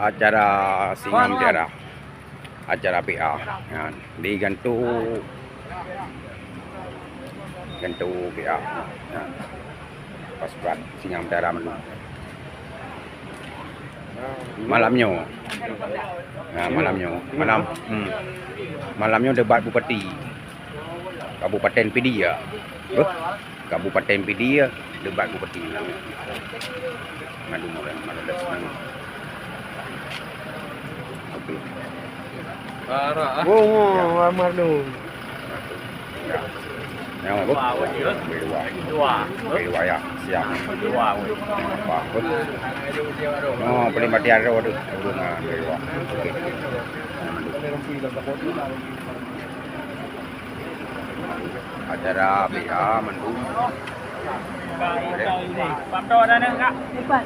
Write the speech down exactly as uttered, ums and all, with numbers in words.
Acara Singam Tiara. Acara P A. Nyan. Di Gantu. Gantu P A. Nyan. Pasukan Singam Tiara Menu. Malam nyoe. Nah, malam nyoe. Malam, hmm. Malam nyoe debat bupati. Kabupaten Pidie. Beuh. Kabupaten Pidie, debat bupati. Madu Muran, Madu Dasman. Okey. Arah, ah. Oh, oh, Amar tu. Ya. Yang apa? Dua, weh. Dua. Dua. Okey, dua ya. Siap. Dua, weh. Apa? Oh, paling mati ada tu. Dua, dua. Okey. Acara P A mandum. Lepas.